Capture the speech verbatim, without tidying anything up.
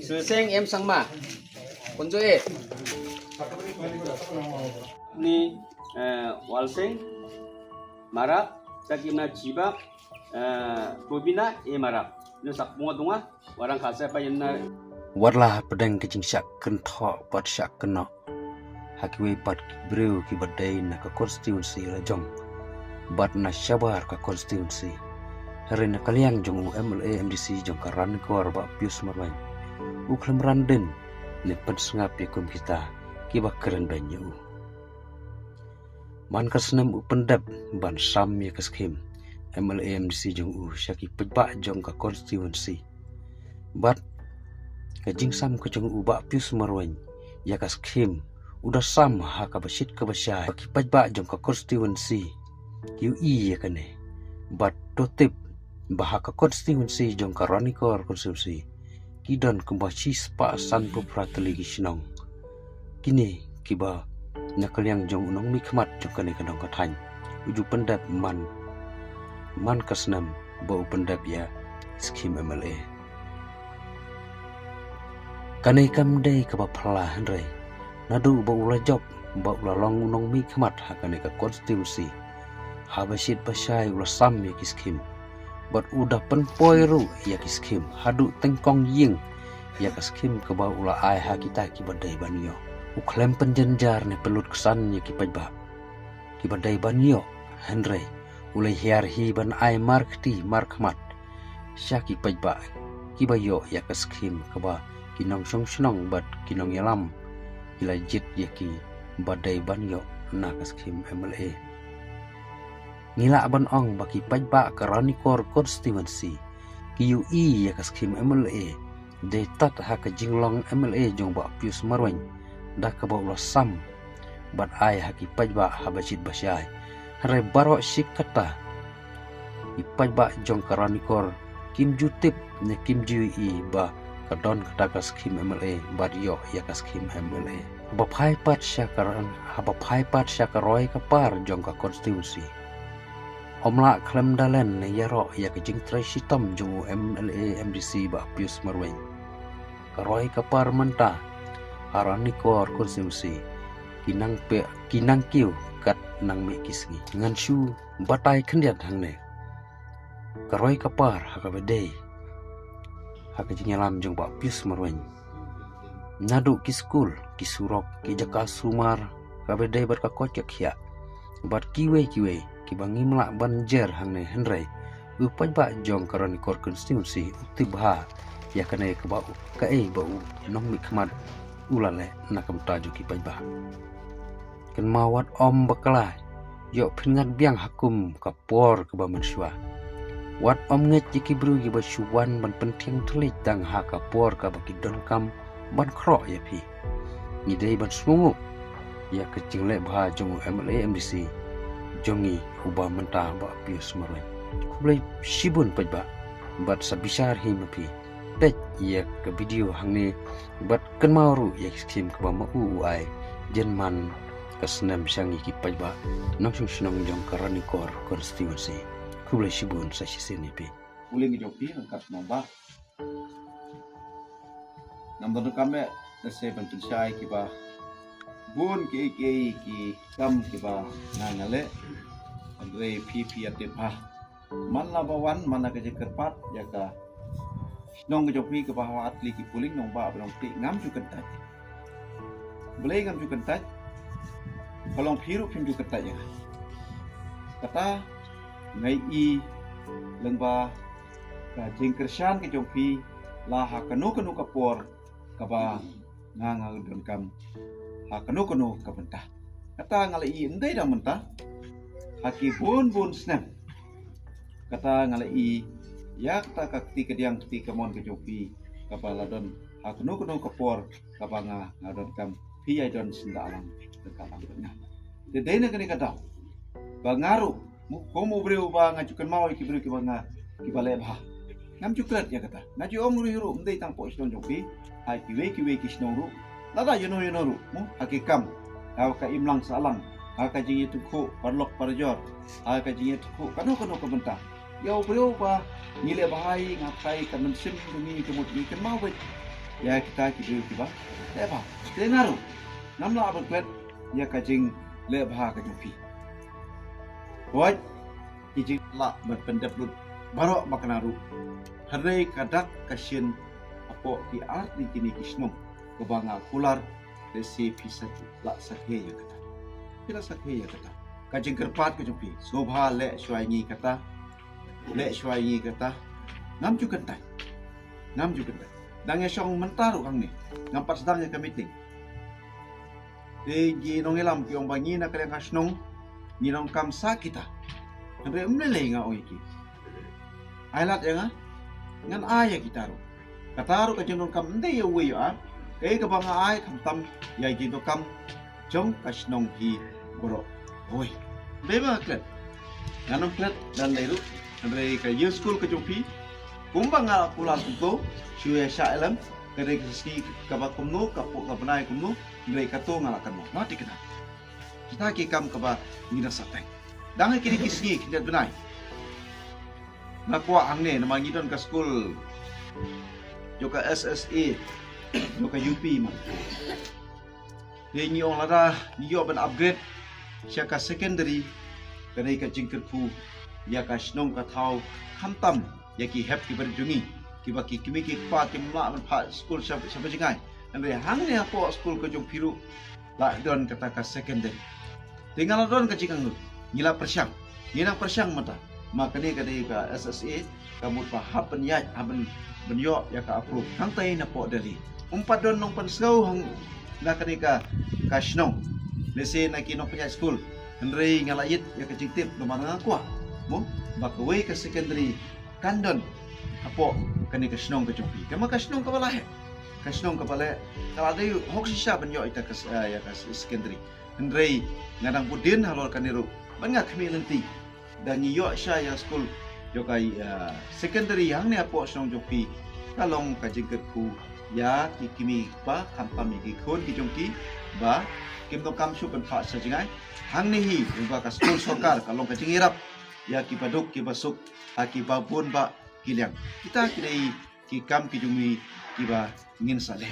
Seseng em sangma. Kunjo e. Ni, eh, Walseng Marap, Sakimna Chiba, eh, Tobina e Marap. Ni sak pungo tunga, warang kasa pa yena. Watla pedeng ke jing syak kentho pat syak keno. Ha kiwei pat ki briew kiba dei na ka constituency la jong. Bad na shabar ka constituency. Hynrei na ka liang jong u M L A M D C jong ka Ranikor Bah Pius Marwein. U khlem ran dien ne pynsngap ïa kum kita kiba kren beiñ ïa u. Man ka snem u pyndep ban sam ïa ka skhim M L A M D C jong u sha ki paidbah jong ka constituency. Bad ka jingsam ka jong u Bah Pius Marwein ïa ka skhim u da sam ha kaba shit kaba shai ba ki paidbah jong ka constituency ki ïohi ïa kane. Bad to tip ba ha ka constituency jong ka Ranikor constituency ki don kumba shispah sanphew phra tylli ki shnong. Kine kiba na ka liang jong u nongmihkhmat jong kane ka dong ka thaiñ u ju pyndep man, man ka snem ba u pyndep ïa skhim M L A. Kane kam dei kaba phylla hynrei naduh ba u la jop ba u la long u nongmihkhmat ha kane ka constituency. Haba shit ba shai u la sam ïa ki skhim. Bad u da pynpoi ruh ïa ki skhim haduh tyngkong ïing ïa ka skhim kaba u la ai ha kita kiba dei ban ïoh. U khlem pynjynjar ne pynlut ksan ïa ki paidbah kiba dei ban ïoh, hynrei u la hiar hi ban ai markti markhmat sha ki paidbah kiba ïoh ïa ka skhim kaba ki nongshong shnong bad ki nongïalam ki la jied ïa kiba dei ban ïoh na ka skhim M L A. Ngi lah ban ong ba ki paidbah ka Ranikor constituency ki ïohi ïa ka skhim M L A dei tad ha ka jinglong M L A jong Bah Pius Marwein da kaba u la sam bad ai ha ki paidbah haba shit ba shai. Hynrei baroh shi katta ki paidbah jong ka Ranikor kim ju tip ne kim ju ïohi ba ka don kata ka skhim M L A bad ïoh ïa ka skhim M L A. Haba phai pat sha ka ran, haba phai pat sha ka roi ka par jong ka constituency. Ym lah khlem da len ne ïaroh ïa ka jingtrei shitom jong u M L A M D C Bah Pius Marwein. Ka roi ka par mynta ha Ranikor constituency ki nang peh ki nang kiew kat nang mih ki sngi. Ngan shu batai khyndiat hangne. Ka roi ka par ha kaba dei ha ka jingïalam jong Bah Pius Marwein. Naduh ki skul, ki surok, ki jaka sumar, kaba dei bad ka koit ka khiah bad kiwei kiwei kiba ngim lah ban jer hangne, hynrei u paidbah jong ka Ranikor constituency u tip bha ïa kane kaba u kaei ba u nongmihkhmat u la leh na ka bynta jong ki paidbah. Kynmaw wat ym bakla ïoh phin ngat biang ha kum ka por kaba mynshuwa. Wat ym ngeit ïa ki briew kiba shu wan ban pynthiang thylliej tang ha ka por kaba ki donkam ban khroh ïa phi. Ngi dei ban sngewnguh ïa ka jingleh bha jong u M L A M D C jong ngi uba mynta Bah Pius Marwein. Khublei shibun paidbah bad sa bishar hi ma phi. Peit ïa ka video hangne bad kynmaw ruh ïa ki skhim kaba ma u u ai. Jan man ka snem sha ngi ki paidbah nongshong shnong jong ka Ranikor constituency. Khublei shibun sa shisien ïa phi. Pule ngi jong phi ryngkat nongbah. Namar ka me da se ban pynshai kiba bun ki ki ki kam kiba nga nga leh. Hynrei phi phi ïa tip bha. Man la ba wan man la ka jingkyrpad ïa ka shnong ka jong phi kaba hawa atli ki puling nongbah ba long phi ngam ju kyntait. Balei ngam ju kyntait? Ka long phi ruh phim ju kyntait ïa nga. Kata nga i lyngba ka jingkyrshan ka jong phi la ha kano kano ka por kaba nga nga donkam ha kano kano ka bynta. Kata nga la i ym dei da mynta ha ki bun bun snem. Kata nga la i ïa kata ka kti kadiang kti kamon ka jong phi kaba la don ha kano kano ka por kaba nga nga donkam phi ïa don sngewbha lang ka lang nga. Te dei na kane ka daw ba nga ruh Mo, ko mo briew ba nga ju kynmaw ïa ki briew kiba nga, kiba leh bha. Ngam ju klet ïa kata. Nga ju ong ruh ruh, ym dei tang hapoh shnong jong phi. Ha kiwei kiwei ki shnong ruh. Lada ïano ïano ruh, mo, ha ki kam. Ha ka imlang sahlang. Ha ka jingïathuhkhuh paralok parajor. Ha ka jingïathuhkhuh kano kano ka bynta. Ïa u briew ba ngi leh bha ïa nga, ka mynsiem jong ngi ka mut ngi kynmaw beit. ïa kita ki briew kiba leh bha. Te nga ruh ngam lah ban klet ïa ka jingleh bha ka jong phi. Wat ki jinglah ban pyndep lut baroh ba kane ruh. Hynrei ka dak ka shin hapoh ki artylli kine ki shnong kaba nga kular, lehse phi sa lah sakhi ïa kata. Phi lah sakhi ïa kata. Ka jingkyrpad ka jong phi, sngewbha leh shuwa ïa ngi kata. Leh shuwa ïa ngi kata. Ngam ju kyntait. Ngam ju kyntait. Dang ïa shong mynta ruh hangne. Ngam pat sdang ïa ka meeting. Te ki nongïalam ki ong ba ngi na ka liang ka shnong ngi donkam sa kita. Hynrei ym lei lei nga ong ïa ki. Ai lad ïa nga, ngan ai ïa kita ruh. Kata ruh ka jingdonkam ym dei ïa uwei ïa u ar. Kaei kaba nga ai khamtam ïa ki jingdonkam jong ka shnong hi baroh. Hoi. Dei ba nga klet? Ngan ym klet dan dei ruh. Hynrei ka ïing skul ka jong phi, kumba nga la kular kumto, shu ïa shah ïalam, ka dei ka sngi kaba kumno, ka pok ka bnai kumno, hynrei kato nga la kynmaw. Nga thikna. Kita ki kam kaba ngi dang sa teng. Dang ha kine ki sngi khyndiat bnai, nga kwah hangne namar ngi don ka skul jong ka S S A, jong ka U P ma. Te ngi ong lada ngi ïoh ban upgrade sha ka secondary, ka dei ka jingkyrkhu ïa ka shnong ka thaw, khamtam ïa ki hep ki barit jong ngi kiba ki kmie ki kpa kim lah ban phah skul sha, sha ba jngai. Hynrei hangne hapoh skul ka jong phi ruh la don kata ka secondary. Te nga la don ka jingangnud, ngi la pyrshang, ngi nang pyrshang mynta. Ma kane ka dei ka S S A, ka mut ba hap ban ïaid, hap ban, ban ïoh ïa ka approve. Hangtai napoh Delhi. Ym pat don nongpynsngew hang na kane ka, ka shnong. Lehse na ki nongpynïaid skul. Hynrei nga la ïit ïa ka jingtip namar nga kwah, mo, ba kawei ka secondary kan don hapoh kane ka shnong ka jong phi. Kama ka shnong kaba la heh, ka shnong kaba la heh, ka la dei hok shisha ban ïoh ïa ka, eh, ïa ka secondary. Hynrei nga dang bud dien halor kane ruh ban nga khmih lynti. Da ngi ïoh sha ïa skul jong ka, eh, secondary hangne hapoh shnong jong phi, ka long ka jingkyrkhu ïa ki kmie ki kpa, khamtam ïa ki khun ki jong ki ba kim donkam shuh ban phah sha jngai. Hangne hi, ïa ka skul sorkar ka long ka jingïarap ïa kiba duk kiba suk ha kiba bun bah ki liang. Kita ki dei ki kam ki jong ngi kiba ngin sa leh.